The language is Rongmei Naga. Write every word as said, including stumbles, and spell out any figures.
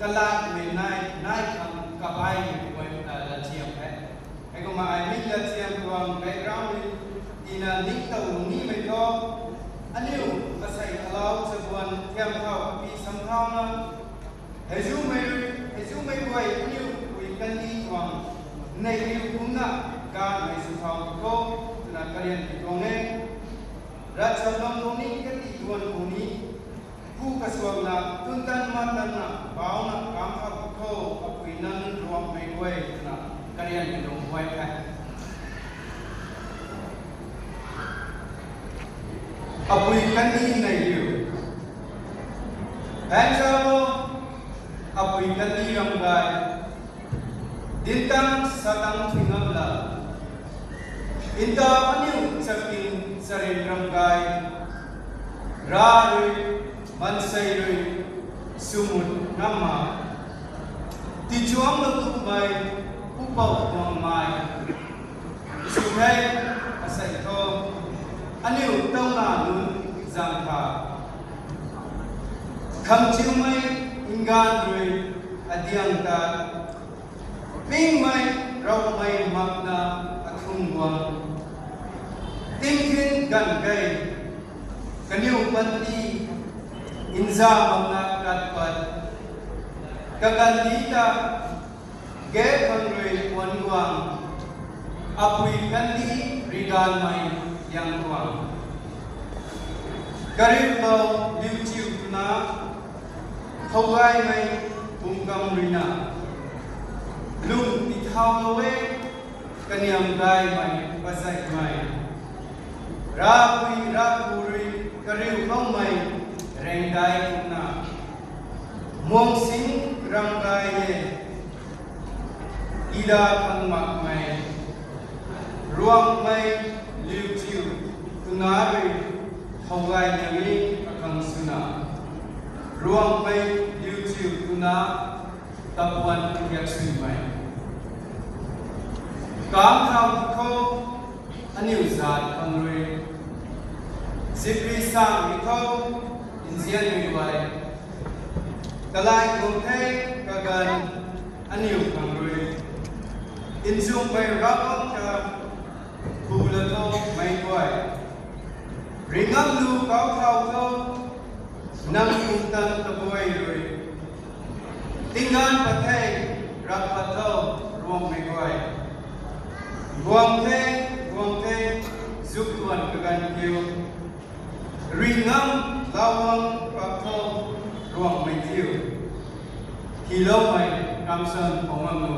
Kalatmei nai, nai khang kabaimei guay ta lachiam the. Heikumna ai mi lachiam tuang background ni tina ningtow lungc nimei thu, aniu asei alau chabuan thiam thau kapi sam thauna, heizumei rui, heizumei guay aniu pui kandih tuang neihiu kumcna gaanvmei sw thau tho, twna karian ti tuang e. Ravchapnam tuang ni kandih tuan khou ni, pu kasuakna, tuntan matanna, bauna, kam khou tho, apui nang Ruangmei guay, twna karian ti tuang guay the. Apui kandih neihiu. Baengzalo, apui kandih ramgay. Dintang satang thuingamla. Ntaw aniu chakin charin ramgay. Rav rui, maansei rui, swmut ngam ma. Tichuangna tukmei, pupouc tuang mei. Sw the, asei tho, aniu tauna nunc zang tha. Khangchiumei nganv rui adiang ta, pingmei raumei makna athung guang. Tingthin ganv kei, kaniw panty nza makna kat pat, kaganv di ta, gay khang rui puan guang, apui kandih riganvmei yang guang. Kariulou liuchiu twna, khougaymei bungkam ruina, lung tithaulou e, kaniam gaymei pazeimei. Ravpui ravpu rui kariu khoumei rengdai kumna, muangsing ramgay e, ila khang makmei, Ruangmei liuchiu twna rui thougay nami akhang swna, Ruangmei liuchiu twna tapuan riak swmei. Kam thau khou aniu zat khang rui, zipri samei khou nzianmei guay, kalai khou the kaganv aniu khang rui, nzumei Ravguangc ta phu la tho mei guay. Ringam lu kau thau tho, nang pumtan kabuay rui. Tingganv pat the, rap pat tho, Ruangmei guay. Guang the, guang the, zuk tuan kaganv kiu. Ringam lauang pak tho, Ruangmei thiu. Hiloumei kamsan phoungam nu.